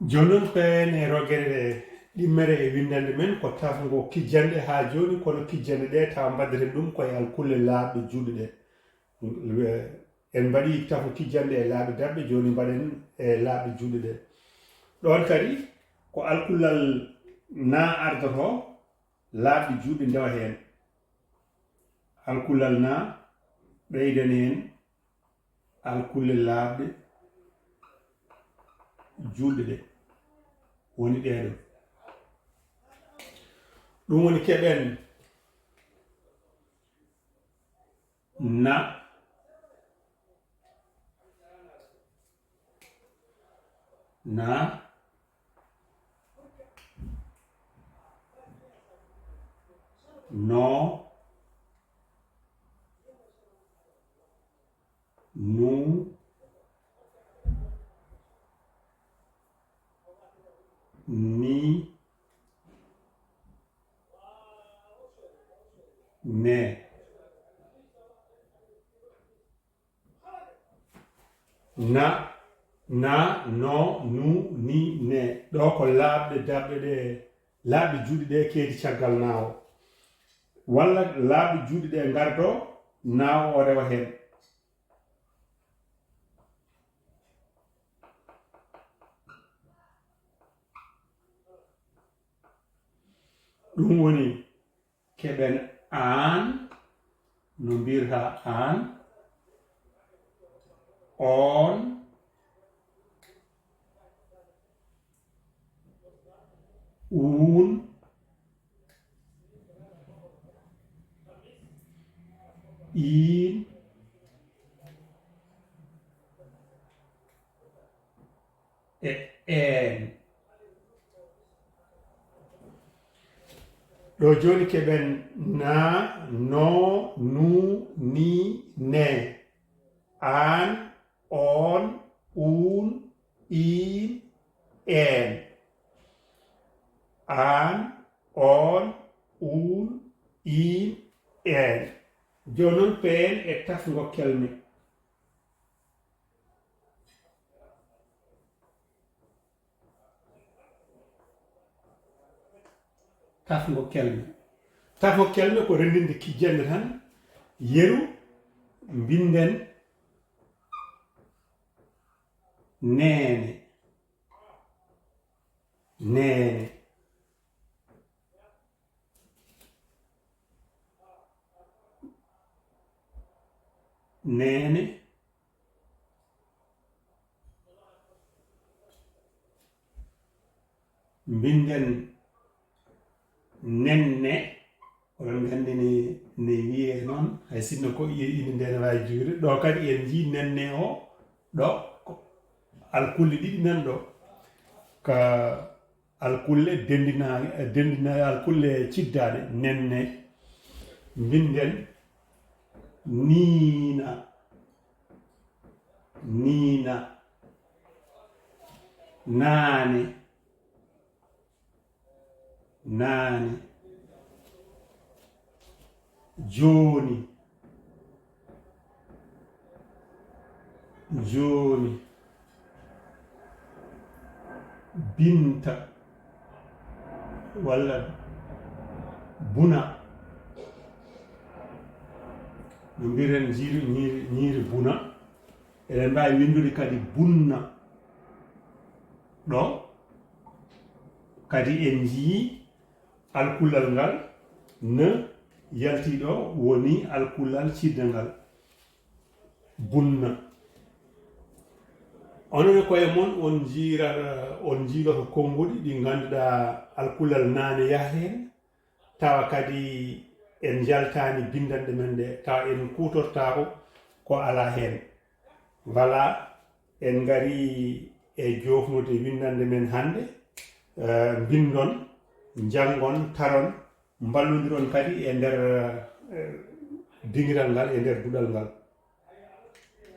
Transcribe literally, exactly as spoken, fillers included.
Jooni noon, peen e rogere ɗimmere e winndannde men ko tafngo kijjanɗe haa jooni, kono kijjanɗe ɗe tawa mbaɗdeten ɗum ko e alkulle laaɓɗe juutɗe ɗe. En mbaɗi tafngo kijjanɗe e laaɓɗe darɗe, jooni mbaɗen e laaɓɗe juutɗe ɗe. Ɗoon kadi ko alkullal na ardoto, laaɓɗe juutɗe ndewa heen. Alkullal na ɓeyden heen alkulle laaɓɗe juutɗe ɗe woni ɗee ɗoo. Ɗum woni keɓen na, na, no, nu, ni, ne. Na, na, no, nu, ni, ne. Ɗo ko laaɓɗe darɗe ɗe, laaɓɗe juutɗe ɗe keedi caggal na o. Walla laaɓɗe juutɗe ɗe ngardo, na o rewa heen. Ɗum woni keɓen aan, no mbiyata aan, oon, uun, iin, e een. Ɗo jooni keɓen na, no, nu, ni, ne. Aan, oon, uun, iin, een. Aan, oon, uun, iin, een. Jooni noon peen e tafngo kelme. Tafngo kelme. Tafngo kelme ko renndinde kijjannde tan. Yeru, mbinden neene. Neene. Neene. Mbinden nenne. Oɗon nganndi ne, ne wiyee noon, hay sinno ko iye ine ndeen waawi juude. Ɗo kadi en njii nenne o, ɗo ko alkulle ɗiɗi nan ɗo. Ka alkulle denndina-, denndina-, alkulle ciddaaɗe, nenne. Mbinden niina, niina, naane, naane, jooni, jooni, binta, walla buna. No mbiren jiiri, ñiiri, ñiiri buna. Eɗen mbaawi winndude kadi bunna. Ɗo kadi en njiyii alkullal ngal, ne yaltii ɗo, woni alkullal ciddal ngal. Bunna. Onon e koye mon, on njiira-, on njiiloto konnguɗi ɗi ngannduɗaa alkullal naane yaha heen, tawa kadi en njaltaani binndanɗe men ɗe, tawa en kuutortaako ko alaa heen. Voilà, en ngarii e joofnude winndannde men hannde, eh, mbinndon, njanngon, taron, mballondiron kadi e nder, eh, dingiral ngal, e nder duɗal ngal.